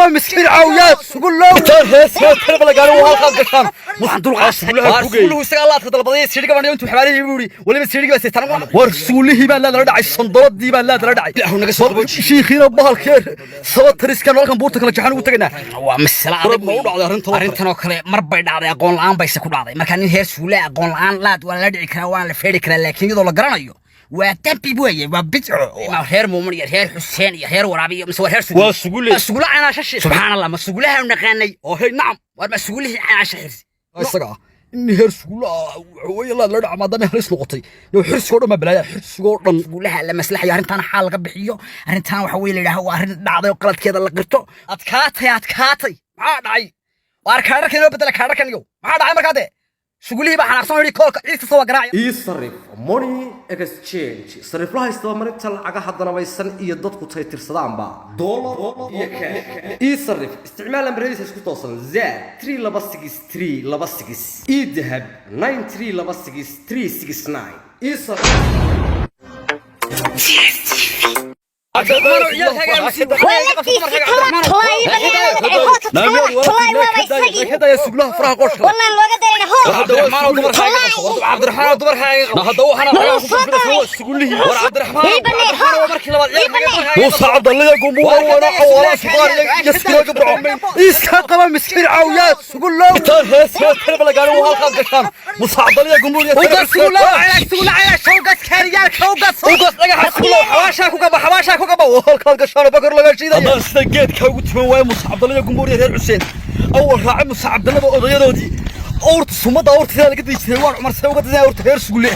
qaba miskiin caawiyaa sugulow Intaan hees hees kale bala gaarin waa halkaad gashaan. Waxaan dulqaatay. Waar suuluhu isaga laadka dalbaday siidhiga baan intuu xabaarihii buu yiri waliba siidhiga baa seetan. War suulihii baa laad la dhacay, sandaladii baa laad la dhacay. Ilaahu naga soo qabooji. Shiikhiina bahalkee sabatriskan halkan buurta kala jaxan ugu tagaynaa. Waa mas'ala adag. Ma u dhacday arrintan oo kale? Arrintan oo kale mar bay dhacday, aqoon la'aan bayse ku dhacday. Marka nin heer suule aqoon la'aan laad waa la dhici karaa, waan la feeri karaa, laakiin iyadoo la garanayo waa dambi weeye, waa bidco. Ma reer Muumin iyo reer Xuseen iyo reer Waraabi iyo mise waa reer Sugule? Waa Sugule. Waa Sugule canaasha shir. Subxaan Allah, ma Sugulaha naqaanay oo hey nacam, war ma Sugulihii canaasha xirsi Isaga ah in heer sugulo way laad la dhaca maadaama halis noqotay yo xirsigoo dhan baa balaaya, xirsigoo dhan. Sugulaha la maslaxayo, arrintan xaal laga bixiyo. Arrintan waxa weeye la yidhaaho waa arrin dhacday oo qaladkeeda la qirto. Adkaatay, adkaatay. Maxaa dhacay? Waar kaadharkan inoo bedela, kaadharkan iyo maxaa dhacay? Markaa dee Sugulihii baa xanaaqsan oo yidhi koolka ciid kasta waa garaacaya. Ii sarif money exchange, sariflaha isdabamarinta lacagaha danabaysan iyo dadku taytirsadaanba dollar iyo cash. Ii sarif isticmaal lambaradiisa isku toosan: Zaad 326326, ii Dahab 9326369. Ii sarif. Kadaya sugulaha faraha qoshka. Wallaan looga darayna hoo. Cabdiraxmaan dumarkaaga qabo. Hadda waxaan Muxuu soo doonay? Sugulihii. War Cabdiraxmaan, Ii banee, Cabdiraxmaan waa markii labaad. Ii banee. Muuse Cabdalle gumbuura wana xawala suqaar iyo sugulaha burco. Iska qaba miskiin caawiyaa sugulow. Intaan hees hees kale bala gaarin waa halkaad gashaan. Muuse Cabdalle gumbuur iyo Ugas sugulow cayaash, sugulo cayaash, ugas kaariyaal, ugas ugas dhagaxa sugulow, xawaashaa ku gaba, xawaashaa ku gaba. Waa halkaad gashaan bakar laga shiidaya. Haddaan sida geedka ugu tuman waayo Muuse Cabdalle gumbuur iyo reer Xuseen awal raacay Muuse Cabdalleba odayadoodii awrta sumadda awrta sidaa laga dijiray waan Cumar see uga diday awrta reer Sugule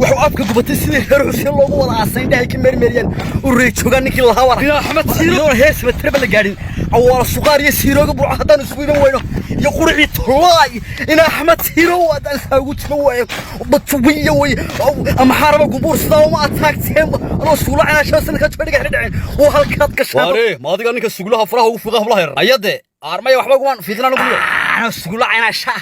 wuxuu afka gubatay sidii reer Xuseen loogu wada aasay indhahay ka meermeeriyeen u reejoogaan ninkii lahaa war Axmed Siiro hees batirba la gaadhin awaala suqaar iyo siirooga burco haddaan isugu iman weyno iyo quricii tolaay in Axmed Siiro haddaan saa ugu tuman waayo batuwiya wey ama xaaraba gumbuur sidaa uma ataagteen anoo sugula cinaashaa sanadka jooga dhaceen waa halkaad gashaan. Waare ma adiga ninka sugulaha faraha ugu fiiqa hablaha yar? Ayade armaya waxba gumaan fiiqina anigu anoo sugula cinaasha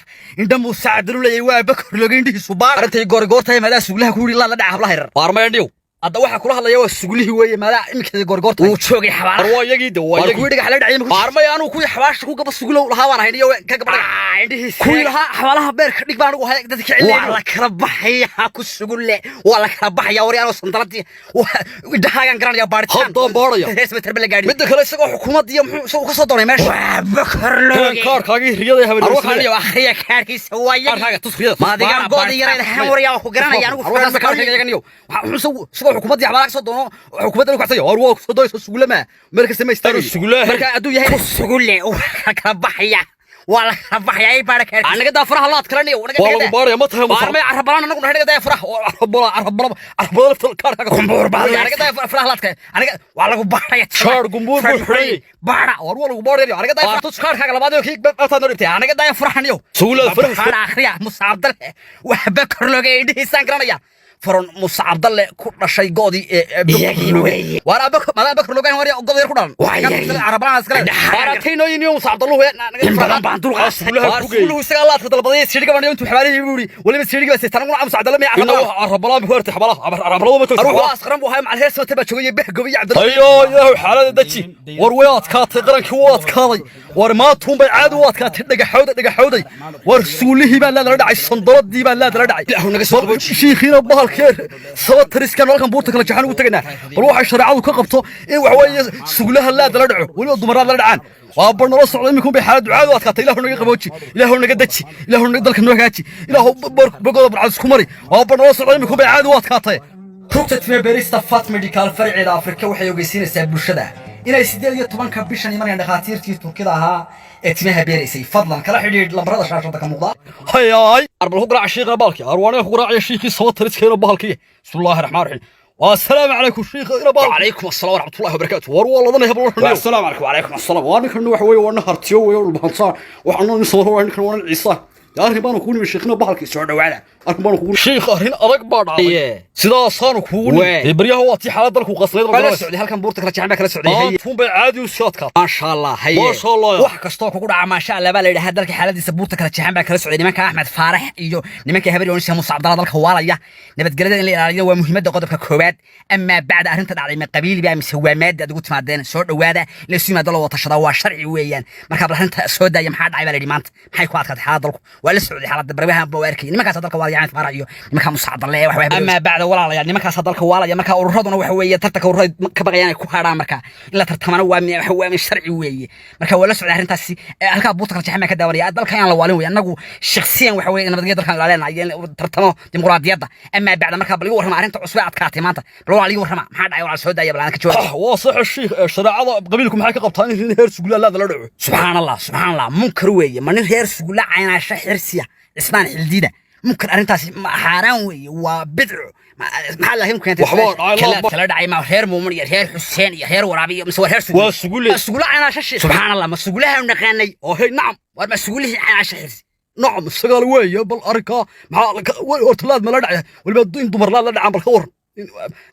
indha Muuse Cabdilu leeyahay waa bakor looga indhihiisu baar arintay goor goortay maadaa sugulaha ku yidhi la dhaca hablaha yar. Waarmaya dhiyow? Hadda waxa kula hadlaya waa sugulihii weeye, maadaa iminkeeda goor goortay wuu joogay xabaalaha. War waa iyagii de, waa war iyagii. Kuwii dhagax la dhacay armaya anuu kuwii xabaasha ku gaba sugulow lahaa baan ahayn iyo ka gabadha indhihiisa kuwii lahaa xabaalaha beerka dhig baan ugu ahay dadka cilay. Waa la kala baxaya ku sugulle, waa la kala baxaya. War anoo sandaladii indhahaagan garanaya baaritaan. Haddaan baaraya. Hees batarba la gaadhin. Midda kale isagoo Xukuumadda iyo muxuu isagu ka soo doonay meesha? Waa bakor looge. Kaarkaagii riyada Arwaxan iyo akhriya kaarkiisa waa yagi. Kaarkaaga tus riyada. Maadigan goodi yarayda xan waryaa ku garanaya anigu. Arwaxaas kaarkaaga iyagan iyo wuxuu isagu isagoo xukuumaddii xabaalaha ka soo doono xukuumadda ku kacsaya. War waa ku soo doonaysa sugulama meel kasta ma istaagayo. Sugulaha marka hadduu yahay ku sugule waa kala baxaya, waa la kala baxaya. Ay baara kaarkiisa anaga daa faraha laad kala niyo. Waa lagu baaraya ma tahay Muuse? Armay carrabalaan anagu nahay daa faraha. Carabala carabala carabala lafta kaarkaaga. Gumbuur baa anaga daa faraha laad kale anaga waa lagu baaraya. Shaar gumbuur buu xidhan yahay. Baara war waa lagu baaraya anaga daa tus kaarkaaga labaad iyo kii baabtaa noo dhibtay anaga daa farahan iyo Sugulaha faraha. Faraha akhriya. Muuse Cabdalle wax bakor looga indhihiisaan garanaya faron Muuse Cabdalle ku dhashay goodii ee waar abakor madaa bakor looga war god yar ku dhalan carabaan iskale Baarataynooyin iyo Muuse Cabdalluhu in badan baan dulqaatay. Waar suguluhu isaga laadka dalbaday siidhiga baan intuu xabaarihii buu yiri waliba siidhiga baa seetan anagu Muuse Cabdalle ma inna wax carabala ku hartay xabalaha carabala ma toos. Aruuxu asqaran buu ahaa macal hees wata baa joogay behgobi iyo Cabdalle. Ayo ilaahu xaalada daji. War way adkaatay, qarankii wuu adkaaday. War maatuun bay caadi u adkaatay dhagaxooda dhagaxooday. War suulihii baa laad la dhacay, sandaladii baa laad la dhacay. Ilaahu naga soo qabooji. Shiikhiina bahalkee sabatriskan halkan buurta kala jaxan ugu tagaynaa bal waxay shareecadu ka qabto in wax weeye sugulaha laad la dhaco weliba dumaraad la dhacaan waa bar nala socda iminkun bay xaaladu caadi u adkaatay. Ilaahu naga qabooji, ilaahu naga daji, ilaahu naga dalka noo hagaaji, ilaahu bogooda burcad isku mari. Waa bar nala socda iminkun bay caadi u adkaatay. Rugta Timaberista Fat Medical farceeda Afrika waxay ogeysiinaysaa bulshada inay 18-ka bishan imanayaan dhakhaatiirtii Turkida ahaa ee timaha beeraysay. Fadlan kala xidhiidh lambarada shaashada ka muuqda. Hayaay arbal ku garaac shiikhna bahalkii arwaaniga ku garaacaya shiikhii sabatriskeena bahalkii. Bismillaahi raxmaan raxiim والسلام عليكم شيخ ina bahalkii. وعليكم السلام ورحمة الله وبركاته. War waa ladanaya hablo. السلام عليكم، وعليكم السلام. Waa ninkan wax weeye, waa nin hartiyo weeye, dhulbahantaa waxaan nin soo waa ninkan, waa nin Ciise. Arrin baanu kugu nimi, sheekhina, bahalkii. Soo dhawaada. Arrin baanu kugu, sheekh, arrin adag baa dhacday, sidaasaanu kugu nimi. Wee. Dee baryaha waa tii xaalad dalku qasnayd. Waa la socday, halkan buurta kala jeexan baa kala socday, haye. Maantuun bay caadi u sii adkaatay. Maasha Allah, haye. Maasha Allah. Wax kastoo kugu dhaca maasha Allah baa la yidhahaa. Dalka xaaladiisa buurta kala jeexan baa kala socday. Nimanka Axmed Faarax iyo nimanka Habar Yoonis, Muuse Cabdalla, dalka waalaya. Nabadgelyada in la ilaaliyo waa muhiimadda qodobka koowaad. Amaa bacda, arrinta dhacday ma qabiili baa mise waa maadi aad ugu timaadeen? Soo dhawaada. In la isu yimaado, la wada tashadaa waa sharci weeyaan. Marka bal arrinta soo daaya. Maxaa dhacay baa la yidhi maanta? Maxay ku adkaatay xaaladda dalku? Waa la socday xaaladda barwahan baa arkay. Nimankaas dalka waalaya, Axmed Faarax iyo nimanka Muuse Cabdalle ee wax. Amaa bacda, walaalayaal, nimankaas dalka waalaya. Marka ururaduna waxa weeye tartanka ururada ka baqayaan ay ku hadhaan. Marka in la tartamana waa waxa waa sharci weeye. Marka waa la socday arrintaasi. Halkaa buurta kala jeexan baan ka daawanaya. Dalka aan la waalin weeye. Annagu shakhsiyan waxa weeye nabadgelya dalkan ilaalinaya, in tartamo dimuqraadiyadda. Amaa bacda, marka bal iga warrama arrinta cusub ee adkaatay maanta. Bal waa iga warrama, maxaa dhacay? Waa soo daaya, bal aan ka jawaab. Waa sax, sheekh. Shareecada qabiilku maxay ka qabtaa in reer Sugulaa laada la dhaco? Subxaan Allah, subxaan Allah, munkar weeye. Ma nin reer Sugula caynaasho Xirsiya Cismaan Xildiida? Munkar arrintaasi, xaaraan weeye, waa bidco. Maxaa laakiin keentay? Waxba dhacay. Kala kala dhacay ma reer Muumin iyo reer Xuseen iyo reer Waraabi iyo mise waa reer Sugule? Waa Sugule. Ma Sugula caynaasho shir? Subxaan Allah, ma Sugulaha naqaanay? Oo hey, nacam. War ma Sugulihii caynaasho Xirsi? Nacam, sagaal weeye. Bal arrinkaa maxaa horta laad ma la dhacaya? Weliba in dumar laad la dhacaan, bal ka waran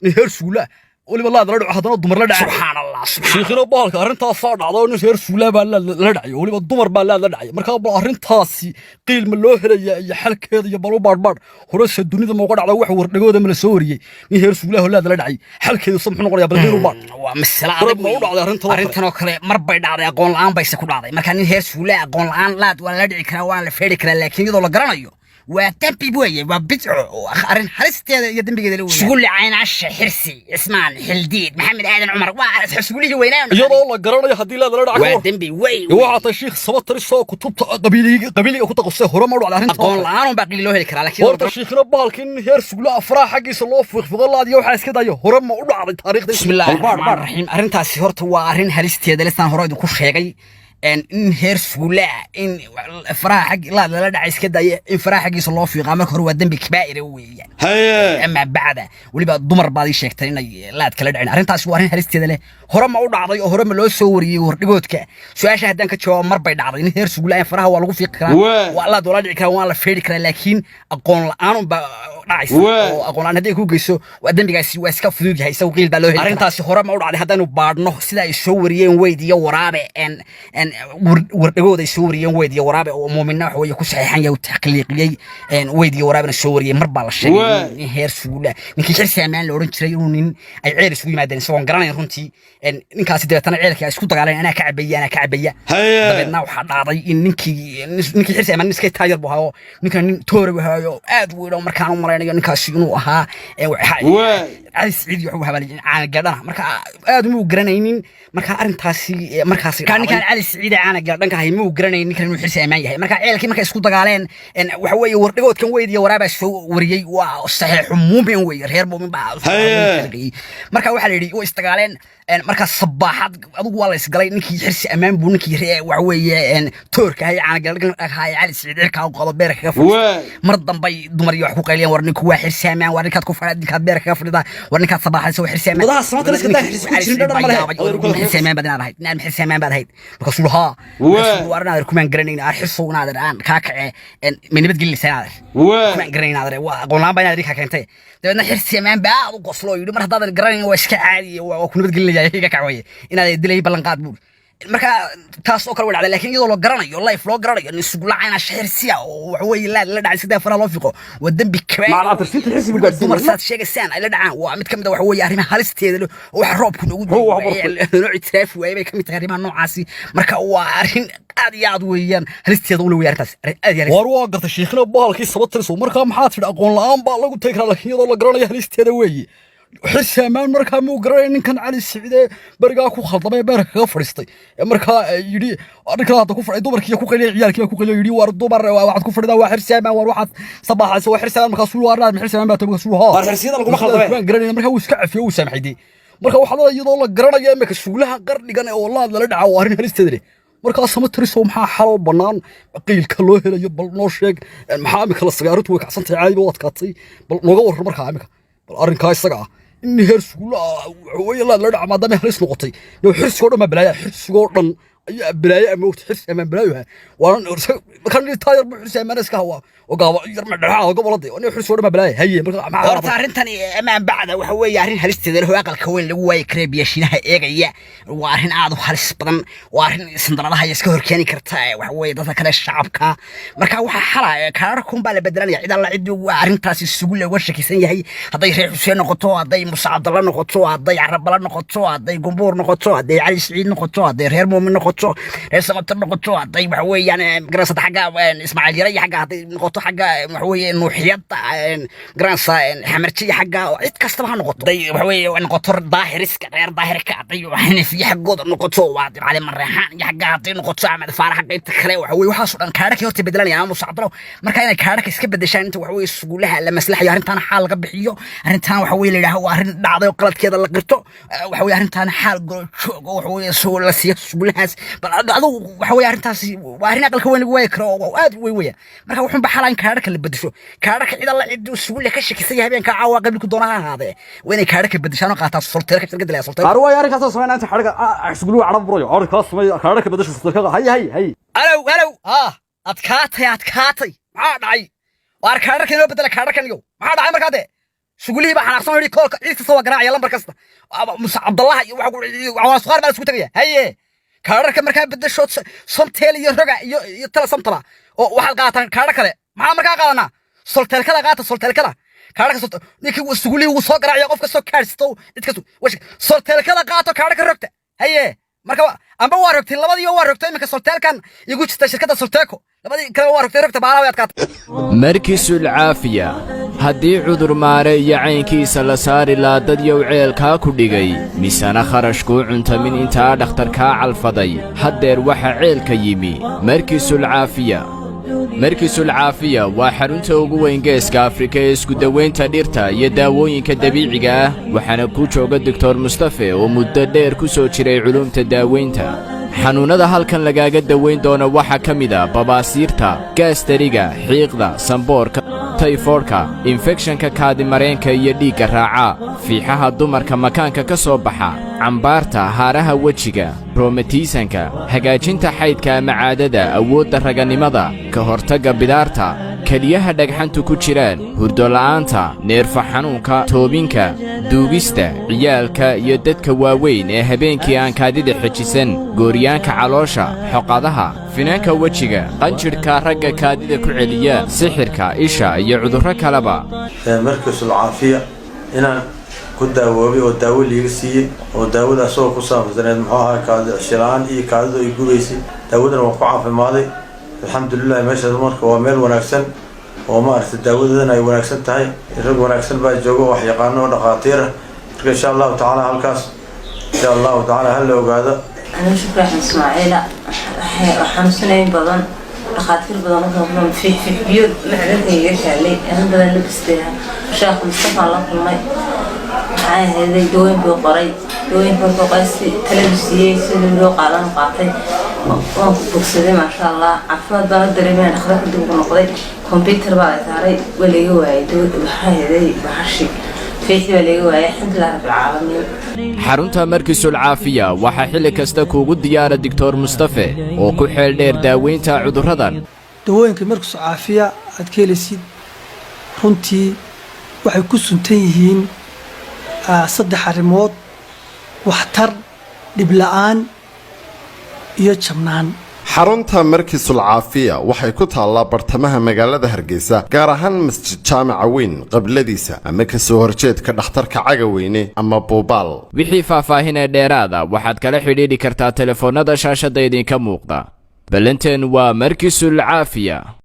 nin reer Sugulaa weliba laad la dhaco, haddana dumar la dhaca? Subxaan Allah, subxaan. Shiikhina, bahalka arrintaasaa dhacda oo nin reer Suulaa baa la dhacayo, weliba dumar baa laad la dhacaya. Markaa bal arrintaasi qiil ma loo helaya iyo xalkeeda iyo bal u baadhbaadh horese dunida ma uga dhacda? Wax wardhagooda ma la soo wariyey nin reer Suulaa oo laad la dhacay? Xalkeedu se muxuu noqonayaa? Bal qiil u baadh. Waa masale Hore adag ma u weeye. dhacday arrintan oo kale? Arrintan oo kale mar bay dhacday, aqoon la'aan bayse ku dhacday. Marka nin reer Suulaa aqoon la'aan laad waa la dhici karaa, waana la feeri karaa, laakiin iyadoo la garanayo waa dembi weeye, waa bidco oo arrin halisteeda iyo dembigeeda la weeye. Sugulle Caynaashe Xirsi Cismaan Xildiid Maxamed Aadan Cumar waa sugulihii weynaa. Iyadoo la garanayo haddii laad la dhaca, ka waa war. dembi weyn. Waxaa tahay shiikh sabatarisoo kutubta qabiiliga ku taqasustay. Hore ma u dhacday arrintan oo Aqoon kale? la'aan unbaa qiil loo heli karaa, laakiin Horta shiikhina, bahalka in heer Sugla afraha xaggiisa loo fiiqfiiqo laadiyo waxaa iska dayo, hore ma u dhacday taariikhda? Bismi illaahi raxmaan raxiim. Arrintaasi horta waa arrin halisteeda listaan hore idinku sheegay. In heer Suulaa in faraha xag laad lala dhacay iska daya, in faraha xaggiisa loo fiiqaa marka hore waa dembi kabaa'ira weeyaan. Amaa bacda, weliba dumar baad ii sheegtay inay laad kala dhacin. Arrintaasi waa arrin halisteeda leh. Hore ma u dhacday oo hore ma loo soo wariyey wardhigoodka? Su-aasha haddaan ka jawaabo, mar bay dhacday. Nin heer Suulaa in faraha waa lagu fiiqi karaa, waa laad waa la dhici karaa, waa la feeri karaa, laakiin aqoon la'aan unbaa dhacaysa, oo aqoon la'aan hadday ku geyso waa dembigaasi waa iska fudud yahay, isagu qiil baa loo heli karaa. Arrintaasi hore ma u dhacday haddaanu baadhno sida ay soo wariyeen Weyd iyo Waraabe, en en wardhagooda ay soo wariyeen Weyd iyo Waraabe, oo Muumina waxa weeye ku saxiixan yahay, uu taxqiiqiyey, Weyd iyo Waraabena soo wariyey, mar baa la sheegay in heer Suula ninkii Xirsi Amaan la odhan jiray inuu nin ay ceel isugu yimaadeen isagoon garanayn runtii. Ninkaasi dabeetana ceelkii ay isku dagaaleen, anaa ka cabaya, anaa ka cabaya. Dabeedna waxaa dhacday in ninkii Xirsi Amaan nin iska taayar buu ahaa, ninkan nin toore buu ahaayo aad u weyn, oo markaan u malaynayo ninkaasi inuu ahaa Cali Siciid wuxuu ahaa caana gaadhana. Marka aad muu garanaynin. Marka arrintaasi markaasi ninkan Cali Siciid caana gaadhanka ahay muu garanaynin ninkan inuu Xirsi Amaan yahay. Marka ceelkii markay isku dagaaleen, waxa weeye wardhigoodkan Weyd iyo Waraabaa soo wariyey, waa saxiixu Muumin weeye, reer Muumin baa. Marka waxaa la yidhi way isdagaaleen. Marka sabaaxad adigu waa la isgalay. Ninkii Xirsi Amaan buu ninkii waxa weeye toorka ahay caana gaadhanka ahay Cali Siciid cirkaa u qado, beerka kaga fadhiistay. Mar dambay dumar iyo wax ku qayliyeen, war ninku waa Xirsi Amaan, war ninkaad ku fadhida, ninkaad beerka kaga fadhida, war ninkaad sabaaxaysa waa Xirsi Amaan. Wadaha Samataris ka daa Xirsi ku jirin dhadhan ma leh. Xirsi Amaan baad inaad ahayd, inaad Xirsi Amaan baad ahayd. Markaasuu haa, markaasuu war inaad kumaan garanayn ar Xirsow, inaad aan kaa kacee ma nabadgelinaysaa, inaad kumaan garanayn, inaad waa aqoon la'aan baa inaad kaa keentay. Dabeedna Xirsi Amaan baa aad u qoslo oo yidhi, mar haddaadan garanayn waa iska caadi, waa ku nabadgelinaya, iga kac weye, inaad dilay ballanqaad buuri. Marka taas oo kale way dhacday, laakiin iyadoo loo garanayo, life loo garanayo, nin Sugulacayna Xirsiya oo waxa weeye laad la dhacay sidee faraha loo fiiqo waa dembi kabaa'ir. Dumar saad sheegaysaan ay la dhacaan waa mid ka mid ah waxa weeye arrimaha halisteeda leh, oo waxa roobku noogu noo ictiraafi waayey bay ka mid tahay arrimaha noocaasi. Marka waa arrin aad iyo aad weeyaan halisteeda ula weeye arrintaas, arrin aad iyo halis. War waa gartay, shiikhina, bahalkii Sabataris. Markaa maxaa tidhi? Aqoon la'aan baa lagu tagi karaa, laakiin iyadoo la garanayo halisteeda weeye. Xirsi Amaan markaa muu garanaya ninkan Cali Siciide berigaa ku khaldamay, beerka kaga fadhiistay, ee markaa yidhi ninkan hadda ku fadhiy dumarkii ku qayliya, ciyaalkii baa ku qayliya, yidhi war dumar waxaad ku fadhidaa waa Xirsi Amaan, war waxaad sabaaxaysa waa Xirsi Amaan. Markaasuu waar Xirsi Amaan baa tahay? Markaasuu haa. War Xirsiyada laguma khaldamee. Waan garanayna. Markaa wuu iska cafiyo, wuu saamaxay dee. Marka waxaa leedahay iyadoo la garanaya imika Suulaha qardhigan oo laad lala dhaca waa arrin halisteeda leh. Markaa Samatarisow, maxaa xaloo bannaan, qiilka loo helayo bal noo sheeg. Maxaa imika la sagay? Arrintu way kacsan tahay, caadi ba u adkaatay. Bal nooga warran markaa imika bal arrinkaa isaga ah in heer Suula waxaweye laad la dhaca maadaama halis noqotay. Yo, Xirsigoo dhan baa balaaya, Xirsigoo dhan Ayaa balaayo ama ogta Xirsi Amaan balaayo ha waan kan taayar buu Xirsi Amaan iska hawaa oo gaaba yar ma dhaxa gobolada oo Xirsi oo dhan balaayo haye marka. Horta arrintan amaan bacda waxa weeye arrin halisteeda leh oo aqalka weyn lagu waayi karee biyashiinaha eegaya. Waa arrin aad u halis badan, waa arrin sandaradaha iska horkeeni karta waxa weeye dadka kale shacabka. Marka waxaa xala kaararkun baa la bedelanaya cid alla ciddii waa arrintaasi sugu looga shakisan yahay, hadday reer Xuseen noqoto, hadday Muuse Cabdalla noqoto, hadday Carabala noqoto, hadday Gumbuur noqoto, hadday Cali Siciid noqoto, hadday reer Muumin noqoto, reer Samatar noqoto, hadday waxa weeyaan garansada xagga Ismaaciil Yare iyo xagga hadday noqoto xagga waxa weeye Nuuxiyadda garansa Xamarji xagga, cid kastaba ha noqoto, hadday waxa weeye noqoto Daahiriska reer Daahirka, hadday Xanafiye xaggooda noqoto, waa Cali Mareexaan iyo xagga hadday noqoto Axmed Faarax qaybta kale, waxa weeye waxaasoo dhan kaadhakay horta bedelanayaan Muuse Cabdallo. Marka inay kaadhaka iska bedeshaan inta waxa weeye suguulaha la maslaxayo, arrintaana xaal laga bixiyo, arrintaan waxa weeye la yidhaaho waa arrin dhacday oo qaladkeeda la qirto, waxa weeye arrintaana xaal golo joog oo waxa weeye soo la siiyo suguulahaas. Bal adigu waxa weeye arrintaasi waa arrin aqalka weyn lagu waayi karo oo aad u weyn weya. Marka wuxuun ba xalaa in kaadhaka la bedesho, kaadhaka cid alla cidduu suguule ka shakisan yahay habeenka caawa qabilku doona ha ahaadee waa inay kaadhaka bedeshaan oo qaataa Solteelka shirkadda la Solteel. Qaar way arrinkaas sameynaa inta xadhiga sugulu carab burayo arrinkaas samay kaadhaka bedesha Solteelka hay hay hay. Alow alow, adkaatay adkaatay, maxaa dhacay? Waar kaadhaka inoo bedela kaadhakan iyo maxaa dhacay? Markaa dee sugulihii baa xanaaqsan oo yidhi koolka cid kasta waa garaacaya lambar kasta Muuse Cabdallaha iyo waxa suqaar baa la isku tegaya. Haye, kaadharka markaa bedesho Somtel iyo roga iyo Telesom-taba oo waxaad qaataan kaadho kale. Maxaa markaa qaadanaa? Solteelkada qaata, Solteelkada kaadhaka. Ninkii sugulihii wuu soo garaacaya qof kastoo kaadhsisto cid kasto Solteelkada qaato kaadhaka rogta. Haye, marka amba waa rogtay labadiiba waa rogtay. Iminka Solteelkan igu jirta shirkadda Solteeko, labadii kale waa rogtay, rogta baala way adkaatay. Markisul Caafiya. Haddii cudur maare iyo caynkiisa la saari laa dad yow ceelkaa ku dhigay, misena kharashkuu cuntamin intaa dhakhtarkaa calfaday, haddeer waxa ceelka yimi Markisul Caafiya. Markisul Caafiya waa xarunta ugu weyn Geeska Afrika ee isku dawaynta dhirta iyo daawooyinka dabiiciga ah, waxaana ku jooga Doktor Mustafe oo muddo dheer ku soo jiray culuumta daawaynta. Xanuunnada halkan lagaaga dawayn doono waxaa ka mid a babaasiirta, gaastariga, xiiqda, samboorka, tayfoodhka, infekshanka kaadimareenka iyo dhiigga raaca, fiixaha dumarka makaanka ka soo baxa, cambaarta, haaraha wejiga, roomatiisanka, hagaajinta xaydka ama caadada, awoodda raganimada, ka hortagga bidaarta, keliyaha dhagxantu ku jiraan, hurdola'aanta, neerfa xanuunka, toobinka, duugista, ciyaalka iyo dadka waaweyn ee habeenkii aan kaadida xejisan, gooryaanka caloosha, xoqadaha, finanka wejiga, qanjidhka ragga kaadida ku celiya, sixirka, isha iyo cudurro kaleba. Markasul Caafiya inaan ku daawoobay oo daawo liiga siiyey oo daawada asagoo ku saabsaneed muxuu ahaa kaadi ceshilaan iyo kaadidu ay gubaysay, daawadana waan ku caafimaaday, alxamdulilah. Meeshaas marka waa meel wanaagsan oo maaragtay daawadadana ay wanaagsan tahay, rag wanaagsan baa jooga oo wax yaqaano oo dhakhaatiir ah. Marka insha Allahu tacaala halkaas insha Allahu tacaala ha la ogaado. Anigu Shukri Axmed Ismaaciila, waxaa xanuunsanayn badan, dhakhaatiir badan u kulmay, fiix biyo macdanta iga taalay arin badan la bistay. Sheekh Mustafaan la kulmay, maxay ahayday, dawooyin buu qoray, dawooyinka markuu qoray si taladu siiyey sidii loo qaadan qaatay, waan ku bogsaday, maasha Allah, caafimaad baan la dareemaya. Dhakhtarka dib ugu noqday, computer baa la saaray, waa laga waayay, maxaa ahayday, bahashi fiixdii baa laga waayay, alxamdulilah rabbilcaalamiin. Xarunta Markisul Caafiya waxaa xilli kasta kuugu diyaara Doctor Mustafe oo ku xeel dheer daaweynta cudurradan. Dawooyinka Markisul Caafiya aad ka helaysid runtii waxay ku suntan yihiin saddex arrimood: waxtar, dhibla'aan iyo jabnaan. Xarunta Markisul Caafiya waxay ku taallaa bartamaha magaalada Hargeysa, gaar ahaan Masjid Jaamaca Weyn qabladiisa ama kasoo horjeedka dhakhtarka Cagaweyne ama Buubaal. Wixii faahfaahin ee dheeraada waxaad kala xidhiidhi kartaa telefoonnada shaashadda idinka muuqda. Ballanteen waa Markisul Caafiya.